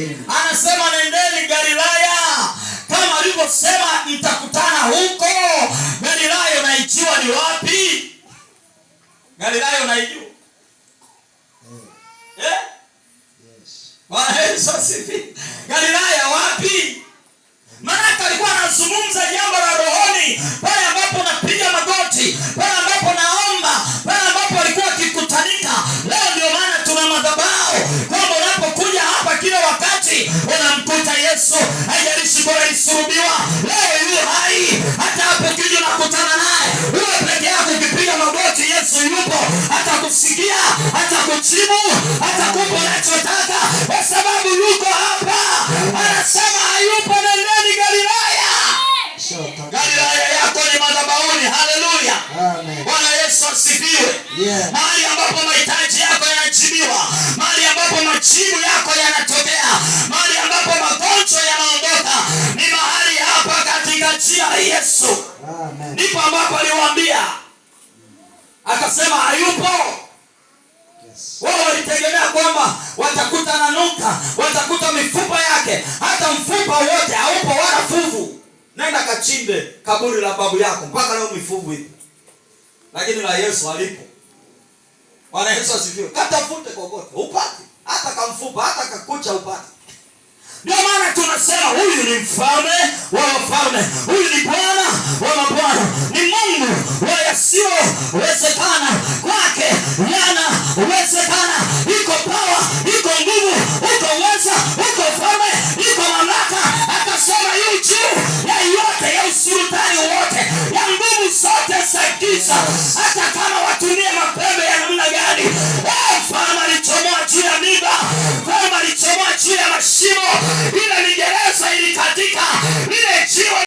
Anasema nendeni Galilaya, kama alivyosema mtakutana huko. Galilaya unaijua ni wapi? Galilaya unaijua? Eh? Yes. Bwana Yesu asifiwe. Galilaya wapi? Maanake alikuwa anazungumza jambo la rohoni, pale ambapo napiga magoti, pale ambapo naomba, pale ambapo alikuwa akikutanika. Leo ndio maana tuna madhabahu, kwamba unapokuja hapa kila wakati unamkuta Yesu. Haijalishi bora alisulubiwa, leo yu hai. Hata hapo ukija unakutana naye, uwe peke yako ukipiga magoti, Yesu yupo, atakusikia, atakujibu, atakupa unachotaka, kwa sababu yuko hapa. Anasema hayupo, nendeni Galilaya. Shota. Galilaya yako ni madhabahuni. Haleluya! Amen. Bwana Yesu asifiwe. Mahali ambapo mahitaji yako yanajibiwa, mahali ambapo majibu yako yanatokea, mahali ambapo magonjwa yanaondoka, ni mahali hapa katika jina la Yesu. Amen. Ndipo ambapo aliwaambia, akasema hayupo. Wao walitegemea kwamba watakuta nanuka, watakuta mifupa yake, hata mfupa wote haupo wala fuvu. Nenda kachimbe kaburi la babu yako, mpaka leo mifuvu ipo, lakini la Yesu halipo. Bwana Yesu asifiwe. Katafute kokote upate, hata kamfupa, hata kakucha upate. Ndio maana tunasema huyu ni mfalme wa wafalme, huyu ni Bwana wa mabwana, ni Mungu wa yasiyowezekana, kwake yanawezekana. Iko power, iko nguvu, uko uweza, uko ufalme, iko mamlaka. Akasema yu juu ya yote, ya usultani wote, ya nguvu zote za giza, hata kama watumie mapembe ya namna gani. Eh, mfalme alichomoa juu ya miba, mfalme alichomoa juu ya mashimo, ile migereza ilikatika.